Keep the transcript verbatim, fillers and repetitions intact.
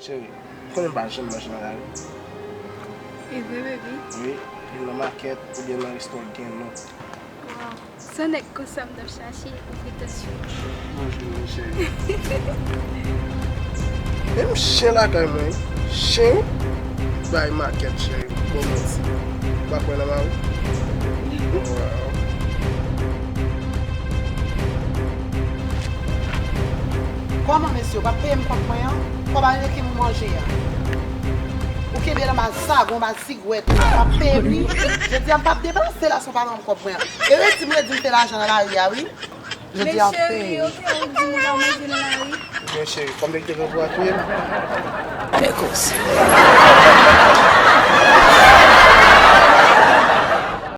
Cheri, ou konnen m pa janm manje nan lari. E vre, baby? Wi, vin nan makèt oubyen nan restoran ki gen non. Waw, se yon nèg konsa m t ap chache pou pretansyon. Bonjou, cheri. Menm chen lakay mwen, chen bay makèt, cheri. Bon, mèsi. Ou pa kwè nan mari? Waw. Kòman, mesye, ou p ap peye m kòb mwen an? Kòb a rele ki moun manje a? Ou kenbe l anba zagon, anba zigwèt, ou p ap peye m li? Jodi a, m p ap deplase la san w pa ban m kòb mwen an. E redi m redi m te lajan nan lari a, wi. Jodi a, m ap peye. Men cheri, oke, ou di nou pa manje nan lari. Men cheri, kòm li te gen pou a touye m. Pekos.